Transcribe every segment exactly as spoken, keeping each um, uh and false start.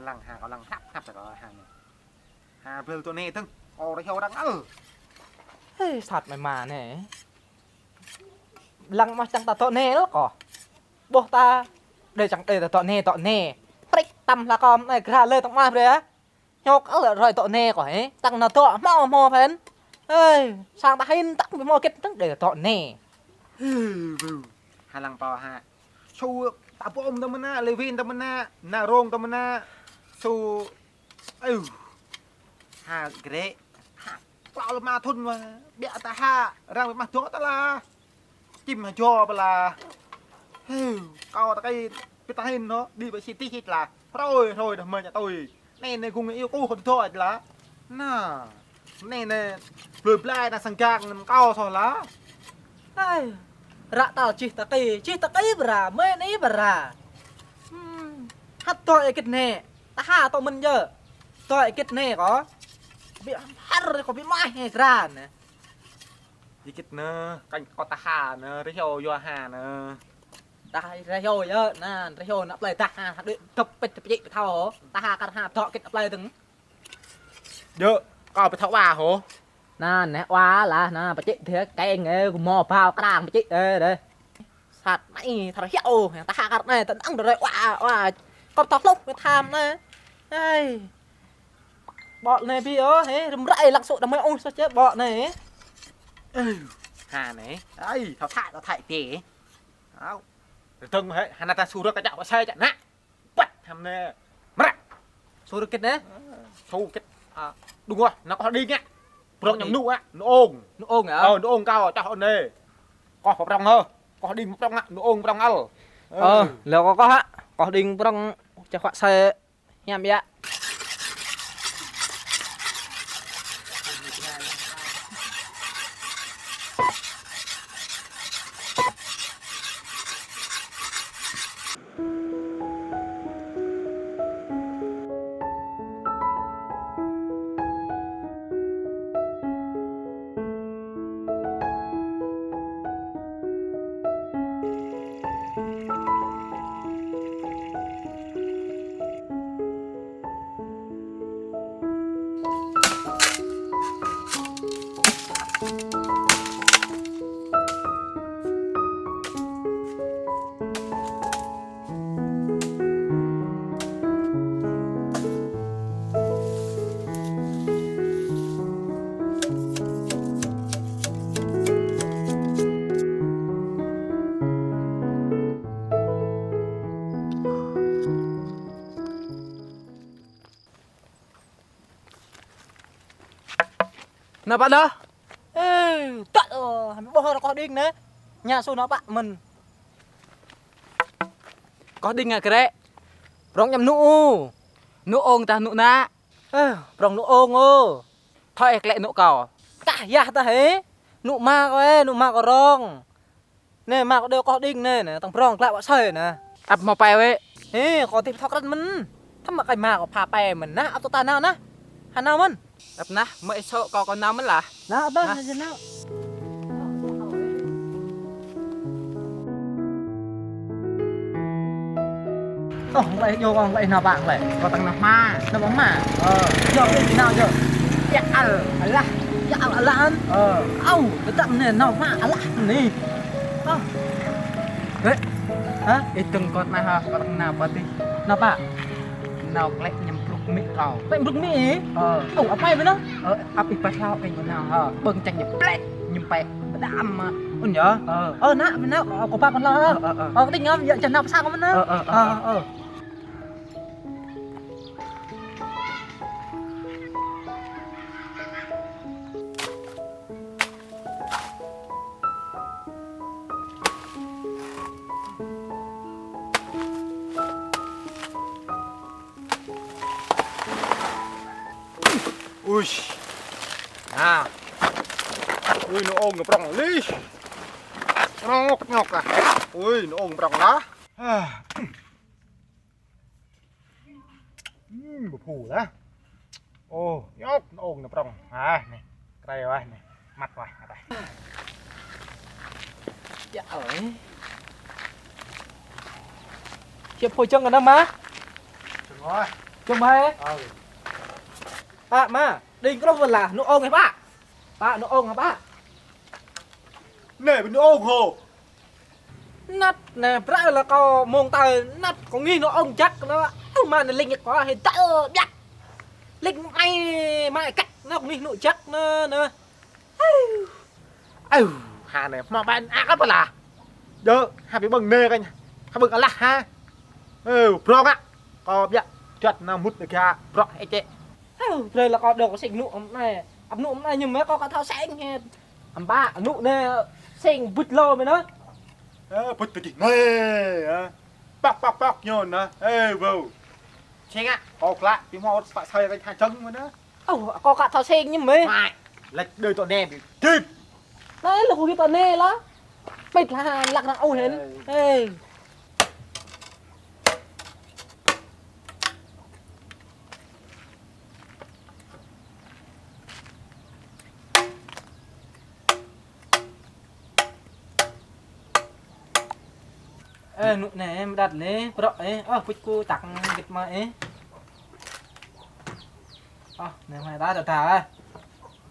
Lăng ha, kâo lăng hăp hăp kâo ha. Ha bel tơ anai tơ̆ng, kâo rơhiao arăng ăl. Hê, sat mơi mă anai. Lăng mơ̆ čang ta tơ anai lĕ kâo. Ƀuh ta, đơi čang đơi ta tơ anai, tơ anai. Prĕk tăm hla kâo anai, gra lơi tơ̆ng mah brơi ah. Hiôk ăl rơi tơ anai kâo hê. Tơ̆ng nao tơ hmâo hmâo phên. Ơi, sang ta hĭn tơ̆ng ƀu hmâo kĭt tơ̆ng đơi ta tơ anai. Hư, bư. Ha lăng pô ha. Su ta pôm tơ mơnă, lê vin tơ mơnă, na rông tơ mơnă. Su, ơ. Ha grĕ. Ha, klâo lơma thŭn wa. Biă ta ha, arăng ƀu mă dŏ ta lah. Čim ha jŏ pơ lah. Hư, kâo ta kơi pĭt ta hĭn hŏ, đĭ ƀơi si tih hĭt lah. Hrơi, hrơi đah mơi ñă tui. Anai, anai gŭng iâu kơ hŏ dŏ hĭt lah. Na, anai, anai, blơi blai na sang gak anăm kâo soh lah. Ai, ră tal čih ta kơi, čih ta kơi bra, mơi anai bra. Hmm, hăt dŏ ih kĭt anai, ta ha tŏ mơ̆n yơh. Dŏ ih kĭt anai kâo. Ƀu har kâo ƀu mah anai gra anai. Ih kĭt anai, kơnh kâo ta ha anai, rơhiao yua ha anai. Ta ha rơhiao yơh, anŭn rơhiao anăp plơi ta ha, ha đuaĭ dŏp pĭt pĭt pĭt thâo hŏ. Ta ha kar ha dŏ kĭt anăp plơi tơ̆ng. Yơh, kâo ƀu thâo wa hŏ. Anŭn, anai wa lah, anŭn pĭt pĭt dih keng ê, gơmơi ƀao krang pĭt pĭt ê dih. Sat anai, tha rơhiao, ta ha kar anai, tơ̆ng đơ̆ng rơi wa, wa. Kâo ƀu thâo hluh, ƀu tham anai. Ai. Ƀô̆ anai ƀiă, hê, rĭm hrơi lăng sŭ đah mơi ôh, soh čĕ ƀô̆ anai. Ơ, ha anai, ai, thâo thai, thâo thai tê. Au. Rơdơ̆ng hê, hơnăl ta su rơ̆k kơ čă, wă sai čă anai. Păt, ham anai. Mră. Su rơ̆k kĭt anai. Su kĭt. A, đŭng wah, anai kâo đing ah. Prŏng ñăm nŭ ah, nŭ ong. Nŭ ong ah? Ơ, nŭ ong kâo, čah anai. Kâo pơ prŏng hơ. Kâo đing prŏng ah, nŭ ong prŏng ăl. Ơ, lĕ kâo kâo ah. Kâo đing prŏng, čah wă sai. Hiam biă. Anai pă đah? Ê, tăk, ơ, hăm ƀuh rơkâo đing anai. Ña su anai pă mơ̆n. Rơkâo đing ngă krĕ. Prŏng ñăm nŭ. Nŭ ong tah nŭ nă. Ơ, prŏng nŭ ong ơ. Thoi klĕ nŭ kâo. Kah yah tah hê. Nŭ ama kâo ê, nŭ ama kâo rŏng. Anai, ama kâo đeo rơkâo đing anai, anai, tơ̆ng prŏng klă wă sai anai. Ăp hmâo pe wĕ. Ê, kâo tih pơthâo krăn mơ̆n. Thăm mă kơi ama kâo pha pe mơ̆n anai, ăp tơ ta nao anai. Hă nao mơ̆n. Ăp anai, mơi ih sŏ kâo kâo nao mơ̆n lah. Anai, ăp anai, anai, anai. Ơ, lĕ yua kâo lĕ nao pă lĕ. Kâo tơ̆ng nao hmua. Nao pă hmua. Ơ, yua kâo ih nao yơh. Ia al, alah. Ia al, alah an. Ơ. Au, tơdah anai nao hmua, alah anai. Ơ. Ê. Hă? Ih tơ̆ng kâo nao hă, kâo tơ̆ng nao pă tih. Nao pă? Nao klĕ ñăm brŭk mĭ kâo. Klĕ brŭk mĭ ih? Ơ. Au, apa ih pơ anai? Ơ, ăp ih pă hlâo kơ ñu nao hă. Ƀơ̆ng čang ñu plĕ, ñu pe pơđăm mă. Ŭn yơh? Ơ. Ơ, nao, nao, kâo pă kơ hlâo hă. Ơ, ơ, ơ. Ơ, kơ đing ngăm, yua čang nao pơ sang kâo mơ̆n anai. Ơ, ơ, ơ. Ơ, ơ. Ui. Ha. Ui, nŭ ong nŭ prŏng lih. Prŏng ñŏk ñŏk ah. Ui, nŭ ong prŏng lah. Ha. Hmm, ƀu phu lah. Ô, ñŏk nŭ ong nŭ prŏng. Ah, anai. Krei wah anai. Măt wah, măt wah. Ia ơi. Hiăp pô čang kơ anai mă? Čang wah. Jơ̆m hĕ. Ơ. Pă mă, đing krôh wơ̆t lah, nŭ ong hĕ pă. Pă, nŭ ong hĕ pă. Nê, nŭ ong hô. Năt nê, brơi lah kâo mơ̆ng tơ năt kâo ngih nŭ ong jăk nê. Ơ, mă nê ling kâo hĕ dăl biăk. Ling mai, mai kăt nê, kâo ngih nŭ jăk nê, nê. Ơ, ha nê, mă ƀan ak apa lah. Jơ, ha ƀing ƀơ̆ng nê kơ ñu. Ha ƀơ̆ng alah ha. Ơ, brŏng ah. Kâo biă, juăt nao mŭt nê gah brŏk hĕ čĕ. Ơ, brơi lah kâo dŏ sing nŭ ăm nê. Ăm nŭ ăm nê ñu mơ̆ kâo ka thâo sing hĕ. Ăm pă, nŭ nê sing bŭt lô mơ̆ nê. Ơ, bŭt tơ čih nê, hă. Pŏk, pŏk, pŏk ñu nê. Ơ, vô. Sing ah, kâo klă, pi mâo pă sai kơ ha čơ̆ng mơ̆ nê. Ơ, kâo ka thâo sing ñu mơ̆. Mai, lĕ đơi tơ nê, ƀiă. Nê, lĕ kâo git tơ nê lah. Pĭt lah, lăk răng ôh hĕn. Ê. Ê. Ê, nŭ nê, mơđăt nê, brŏk ê. Ơ, pŭč kâo čăk git mă ê. Ơ, nê mai ta đa đa ê.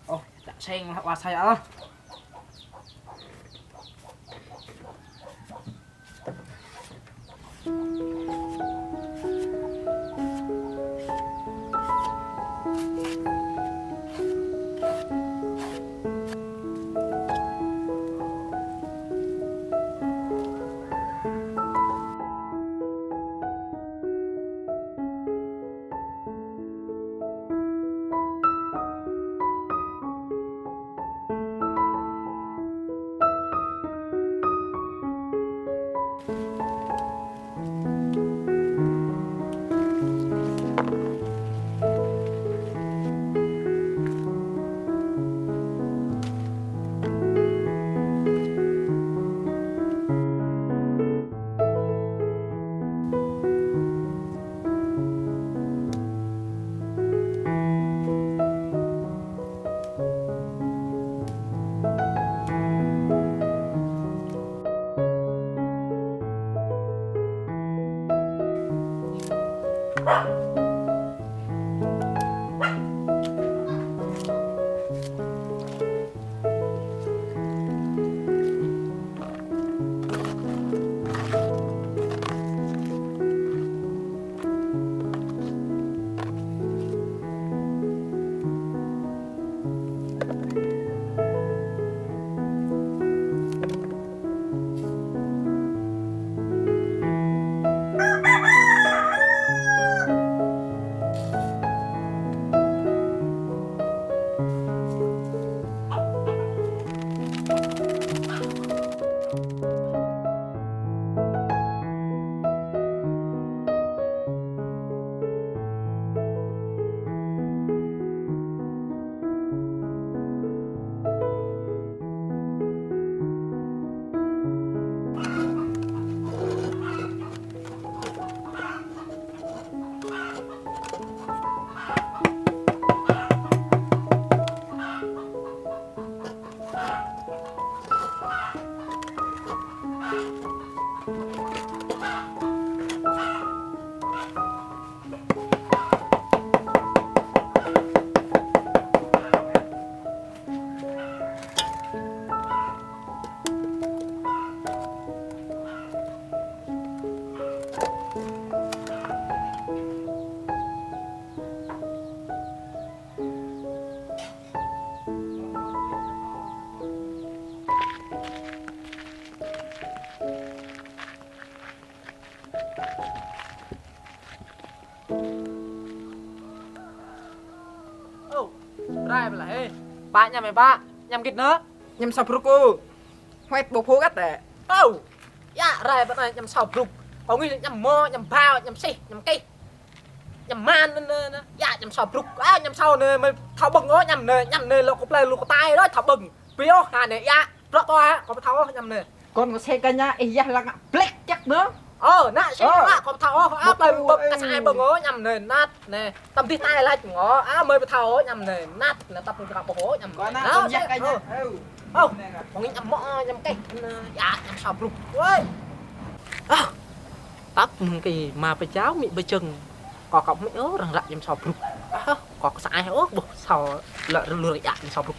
Ơ, čăk sing lah wa sai ơ. Ô, rai blah ê. Pă añăm ê pă, añăm git nơ. Añăm sâo brŭk ôh. Huăt ƀu phô kăt ê. Ô, yă rai blah anai añăm sâo brŭk. Kâo ngih añăm mơ̆, añăm bao, añăm sih, añăm kih. Añăm man nơ nơ nơ. Yă añăm sâo brŭk. A, añăm sâo nơ, mơi thâo ƀơ̆ng ôh añăm nơ, añăm nơ lŏ kơ plơi lŏ kơ tai đôč thâo ƀơ̆ng. Pi ôh, ha nê yă. Brŏk kâo hă, kâo ƀu thâo ôh añăm nê. Kâo ngă sĕ kơ ñu, ih yah lăng blĕk čăk nơ. Ơ, nă sĕ kơ ñu, kâo ƀu thâo ôh, a, plơi ƀơ̆ng kơ sai ƀơ̆ng ôh añăm nê, năt nê. Tăm dih tai lač ngŏ, a, mơi ƀu thâo ôh añăm nê, năt nê, tăm dih kâo ƀu ôh añăm nê. Kâo nă, nă, kâo sĕ, yah kơ ñu. Ơ. Ơ, kâo ngih añăm mơ̆, añăm kih, nơ, yă, añăm sâo brŭk. Wơi. Ơ, tăp mơ̆ng kơ ma pơjao mĭ pơjơ̆ng. Kâo kâo mĭ ôh, arăng ră ñăm sâo brŭk. Ah, kâo kâo sa ai ôh, ƀuh sâo lŏ rơlur yă ñăm sâo brŭk.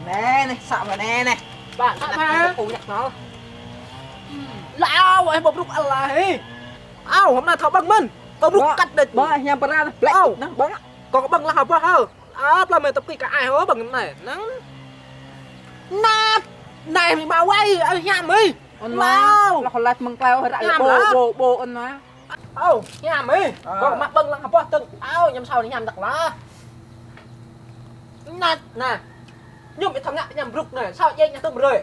Nè, nè, sạ vào nè, nè. Ba, sạ ba. Ôi, nhặt nó. Lao, ơi, bơbrŭk Allah, ê. Ao, hôm nay thâo ƀơ̆ng mơ̆n. Bơbrŭk kăt đĕč. Ba, hiam pơra, blek. Ao. Năng ƀơ̆ng. Kâo kâo ƀơ̆ng lăng hơbah hơ. Ăp lah mơi tơpkĭ kơ ai hơ ƀơ̆ng anai. Năng. Năt. Anai mĭ ba wai, ơi hiam ơi. Ôn lao. Lao. Lah kâo lač mơ̆ng klai ơi ră. Hiam ƀô, lah. Ƀô, ƀô ôn na. Ơ, hiam ih. Ơ. Kâo mă ƀơ̆ng lăng hơbah tơ̆ng. Ơ, ñăm sâo anai hiam đăk lah. Năt, nă. Ñŭm ih thâo ngă ñăm brŭk nă. Sâo djai ñah tơm rơi.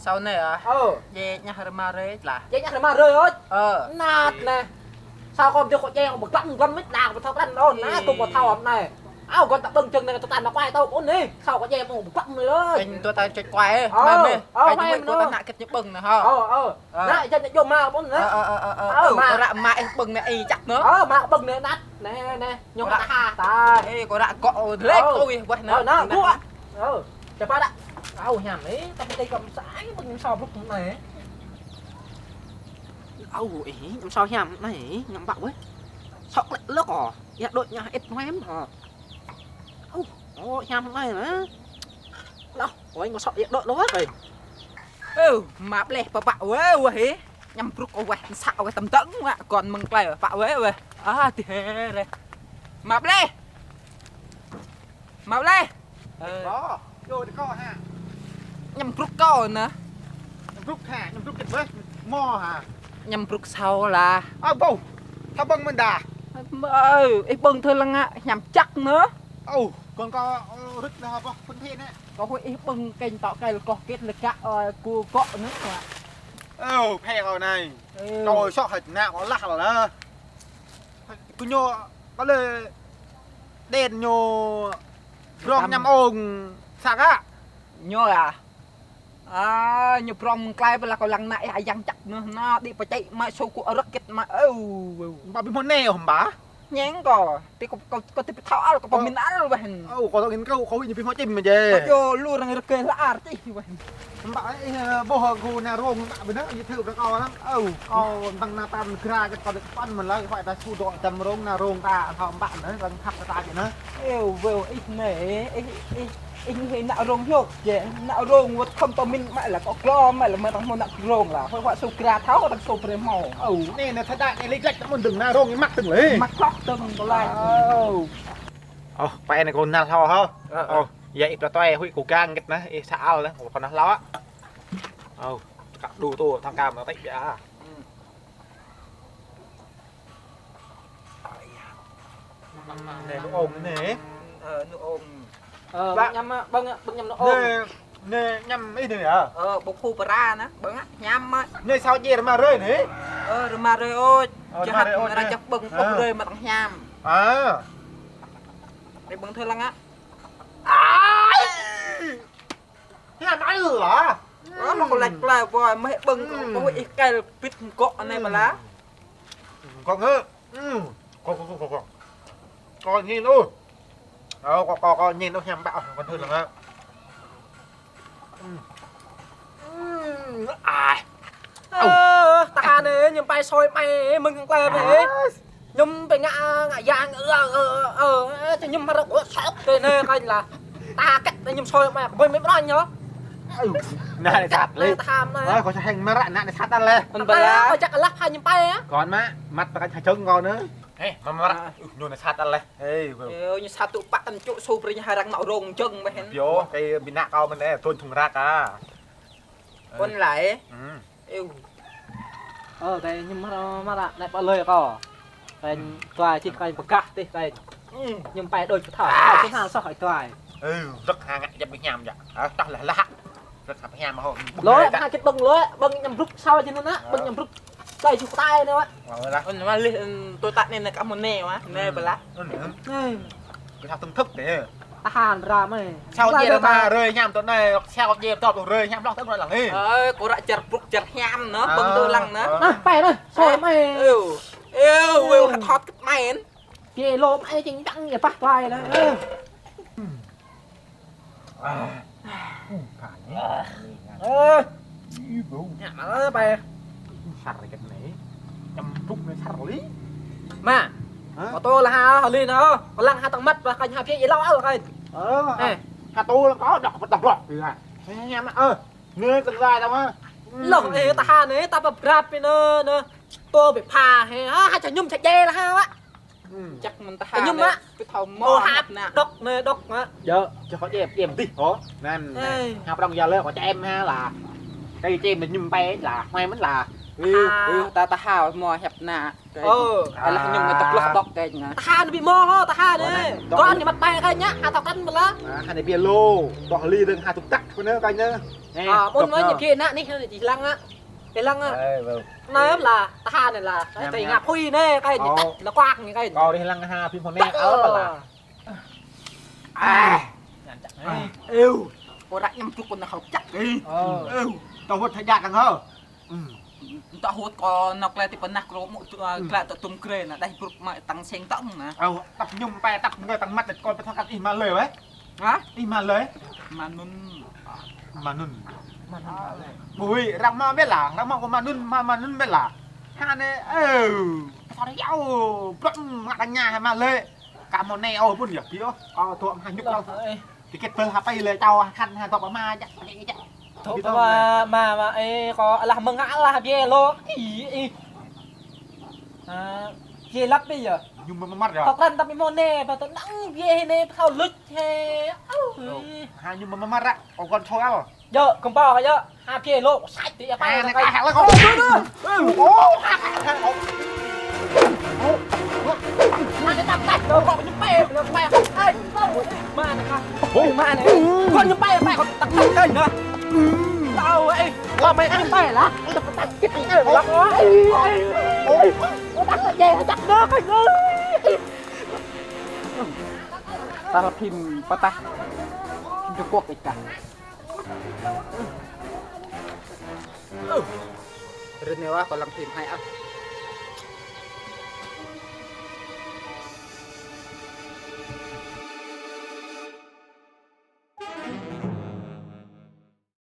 Sâo nă ah? Ơ. Djai ñah rơma rơi lah. Djai ñah rơma rơi ôh. Ơ. Năt nă. Sâo kâo djai kâo djai kâo ƀơ̆ng glăm glăm mĭt đa kâo ƀu thâo krăn ôh. Nă, tŭ kâo thâo hôm nay. Ơ, kâo ta ƀơ̆ng čơ̆ng nă kâo ta nă kuai tâo ôh nă. Sâo kâo djai mơ̆ ƀơ̆ng glăm nă ôh. Kâo tŭ ta čơ̆ng kuai ơ. Ơ. Nă mĕ. Ơ, kâo djai mơ̆ kâo ta nă kĕt ñu ƀơ̆ng nă hă. Ơ, ơ. Ơ. Nă, djai nă djôm mă ƀơ̆ng nă. Ơ, ơ, ơ, ơ. Ơ, ơ, mă. Kâo ră mă ih ƀơ̆ng nă ih čăk nă. Ơ, mă ƀơ̆ng nă năt. Nè, nè, ñu kâo ră. Ơ, kâo ră gŏ lĕ tui wah nă. Ơ, nă, gŏ. Ơ, čơpă đă. Ao, hiam ih, ta pơtê kâo sa ai ƀơ̆ng ñăm sâo brŭk nă. Ao, ih, ñăm sâo hiam nă, ñăm ƀă weh. Sŏk lĕ lŏk ôh. Ia đôč ñah ĭt huem hă. Ao, ơ, hiam nă. Lah, ôi, ngă sŏk ia đôč lŏk weh. Ơ, mă bleh pơpă weh weh ih. Ñăm brŭk weh, să weh tơm dơ̆ng weh, kâo mơ̆ng klai pă weh weh. Ah, tih he re. Mă bleh. Mă bleh. Ơ. Ơ, yua dih kâo hă. Ñăm brŭk kâo nă. Ñăm brŭk hă, ñăm brŭk kĕt weh. Mơ̆ hă. Ñăm brŭk sâo lah. Ơ, ƀuh. Thâo ƀơ̆ng mơ̆n đa. Ơ, ih ƀơ̆ng thơ lăng ngă, hiam čăk nă. Ơ, kâo kâo, ơ, rĭt lah ƀuh, phun phê nă. Kâo huĭ ih ƀơ̆ng kĕnh tŏ kĕl kâo kĕt lĕ gă, ơ, kâo gŏ nă. Ơ, phê kâo anai. Ơ. Kâo sŏk hơ̆t nă, kâo lah lŏ nă. Kơ ñu, kâo lĕ đen ñu brong ñăm ong sa gă. Ñu ah. A, ñu brong mơ̆ng klai pơ lah kâo lăng nă ih ayang čăk nă, nă đĭ pơčĕ mă sô kơ arăk kĕt mă. Ơ, ơ. Ƀă ƀĭ mơ̆ nê ôh ƀă. Ñeng kâo, ti kâo, kâo, kâo ti pơthâo ăl, kâo pơmĭn ăl weh. Ơ, kâo tŏ ngin kâo, kâo huĭ ñu ƀĭ mă čim mơ̆ jĕ. Kâo djơ̆ lu arăng rơkơi lă ar čih weh. Ƀă, ih, ƀuh kâo nă rông ƀă ƀơi anai, ih thâo brơi kâo lăng. Ơ, kâo tăng nă tam gra kơ kâo đĭ păn mơ̆n lă, kâo ta su dŏ tam rông nă rông ta, thâo ƀă nă, lăng khăp kơ ta kơ nă. Ơ, weh, ih nê, ih, ih, ih nê nă rông hiôk. Jĕ, nă rông wơ̆t khŏm pơmĭn mă lah kâo glŏm mă lah mă tăng mơ̆ nă rông lah. Huĭ huă su gra thâo tăng su brơi hmâo. Ơ, nê nă thâo đa nê lĕ glăk mơ̆n dơ̆ng nă rông ih mă tơ̆ng lĕ. Mă klŏk tơ̆ng kâo laĭ. Ơ. Ơ, pă nê kâo năl hlâo hă. Ơ, ơ. Ơ, ia ih plă tuai huĭ kâo gang gĕt nă, ih sa ăl nă, kâo năl hlâo ah. Ơ, kăk đu tô thăng cam nă tĕ biă. Nê, nŭ ong nê. Ơ, nŭ ong. Ơ, ƀă. Ƀơ̆ng ñăm, ƀơ̆ng, ƀơ̆ng ñăm nŭ ong. Nê, nê, ñăm ih nê ah? Ơ, ƀu phu pơra nă, ƀơ̆ng ah, ñăm ah. Nê sâo djai rơma rơi nê? Ơ, rơma rơi ôh. Ơ, rơma rơi ôh. Čơhăt nă čăp ƀơ̆ng, ơ, pơh rơi mă tăng hiam. A. Nê ƀơ̆ng thơ lăng ah. Ai! Hiam ai lah. Ơ, mă kâo lač klai ƀơi, mă ƀơ̆ng kâo, kâo ih kĕl pĭt gŏ anai mă lah. Gŏ ngă. Kâo, kâo, kâo, kâo. Kâo ñin ôh. Ơ, kâo, kâo, kâo ñin ôh hiam ƀă, kâo thơ lăng ah. Ai. Ơ, ta nê, ñu pai soi mai, mơ̆ng klai ƀơi. Ñu pơngă, ngă yang, ơ, ơ, ơ, ơ, ơ, ñu mă rơ̆k sŏk kơ nê kơ lah. Ta kĕt ñu soi mă, ƀơi mĕ ƀrăn ñu. Ơ, nă nê sat lĕ. Nê ta ham nê. Ơ, kâo sa heng mă ră nă nê sat lĕ. Ơ, ƀă lah. Ơ, čăk lah pha ñu pai ah. Kâo mă, mă ta kăt sa čơ̆ng kâo nê. Ê, mă mă ră. Ơ, ñu nê sat lĕ. Ê, ơ, ñu sat tŭ pă tăn čŭ su brơi ñu hơrăng nă rông čơ̆ng mơ̆ hên. Biă, kơ ƀing nă kâo mơ̆n nê, trôn thùng rác ah. Ơ. Ôn lại. Ơ. Ơ. Ơ, tơlơi ñu mă, mă ră, anai pă lơi kâo. Tơlơi tuai čih tơlơi pơgah tih tơlơi. Ñu pơai đôč pơthâo, pơthâo sĭt hă soh tơlơi. Ơ, rơ̆k hăng ngă jăp ƀing hiam jă. Hă, tah lah lah. Rơ̆k hăng hiam hŏ. Lơi, hă kit ƀơ̆ng lơi, ƀơ̆ng ñu brŭk sao jing anŭn nă, ƀơ̆ng ñu brŭk. Tơlơi čih tơlơi anai wă. Ơ, lah. Ơ, mă lih, ơ, tui tăk anai nă kơ mơnê wă, anai pơlah. Ơ, ơ. Ơ. Kơ sao tơm thŭk tih. Tơhan ram ơi. Sao jĕ rơma rơi hiam tui anai, sao jĕ tŏp rơi hiam lŏh tơm rơi lăng hĭ. Ơ, kơ ră čar brŭk čar hiam nă, ƀơ̆ng tui lăng nă. Nă, pơai nă, soi mơi. Ơ, ơ, ơ, khăt hŏt kơt mơi. Kê lô mơi čing čăng, yă pah tơlơi nă. Ơ. Ơ. Ơ. Ih, bơ̆ng. Ñu mă lơi pơai. Sar kơt anai. Čăm brŭk anai sar lơi. Mă. Hă? Kâo tui lah hă, lơi nă. Kâo lăng hă tơng măt, bah kơ ñu hă phe ih lâo ăl kơ. Ơ. Ơ. Hă tui lah kâo đŏk pơtah blŏk. Ih hă. Hă mă, ơ. Anai tơlơi tơlơi. Lŏh, ơ, tơhan anai, ta pơprăp pơ anai nă. Tui ƀĕ pha hă. Hă, hă čă ñu čă jĕ lah hă wă. Ư. Čăk mơ̆n tơhan. Kơ ñu mă. Pơthâo mơ̆ hă. Đŏk anai, đŏk mă. Yơh, čŏk kơ jĕ, jĕ tih hŏ. Anŭn, anŭn. Ê. Hă prŏng yơh lĕ, kơ čem hă lah. Kơ čem ñu pơai lah, mơi mơ̆n lah. Ư, ư, ta, ta hă mơ̆ hiăp nă. Ơ. Alah ñu mă tơklŏh đŏk kơ ñu. Tơhan ƀu mơ̆ hŏ, tơhan anai. Kơ anai mă pơai kơ ñu, hă tŏk tăn mơ̆ lah. Hă anai biă lô, tŏk lơi dơ̆ng hă tŭk tăk kơ anai kơ ñu. Ơ, mơ̆n mơ̆n ñu biă nă anih, ñu čih lăng nă. Ih lăng ah. Ê, vâng. Anai lah, tơhan anai lah. Ñăm, tơlơi ñăm. Ngă phui anai, kơ ñu tăk, ñu kuak ñu kơ. Kâo ih lăng ha, phi mơ̆n anai, ơ, pơlah. Ah. Ñăn čăk anai. Ơ. Kơ ră ñu brŭk kơ anai hŏ čăk. Ơ. Ơ. Tơhŭt hơjăt lăng hŏ. Ư. Tơhŭt kơ anŏ klĕ ti pơnah kơ mŭk tu, ah, klĕ tơ tum krê nă, đah brŭk mă tăng seng tơ̆ng nă. Ơ, tăp ñu pơai, tăp ngơi tăng măt kơ pơthâo kơ ih mă lơi wĕ. Hă? Ih mă lơi? Mă anŭn. Mă anŭn. Mă anŭn. Ƀu ih, răng mă bĕ lah, răng mă kơ mă anŭn, mă, mă anŭn bĕ lah. Hă anai, ơ, pơthâo yua, brŏk mă tơña hă mă lơi. Kơ mơ̆n anai ôh ƀun yơh, ƀiă ôh. Kâo tŏk hă ñu kâo. Ơ, ê. Ti kĕt bơl hă pơai lơi čao hă khăn hă tŏk pơma jak, jak, jak. Tŏk pơma, mă, mă, ê, kâo alah mơ̆ng alah biă lô. Ih, ih. Hă, biă lăp biă yơh. Ñu mơmăt yơh. Tŏk răn tăp mơ̆n anai, pơtô năng biă anai, pơthâo luč. Hê, ơ. Hă, ñu mơmăt ră, kâo kăn thâo ăl. Yơh, kơm pơ yơh. Hă, biă lô, săč ti, ơ, pơai. Hă, anai kơ hă lă kâo. Ô, hă, hă, hă. Anai tăp tăp, kâo ñu pơai, kâo pơai. Ê, mă anai kơ. Ôi, mă anai. Kâo ñu pơai, pơai, kâo tăp tăp kơ ñu. Tao, ê. Kâo mă anai pơai lah. Tăp tăp kơ ñu lah. Ôi, ôi. Kâo tăp tăp kơ ñu lah. Tah phim pơtah. Phim Trung Quốc kah. Rơnê wă kâo lăng phim hai ah.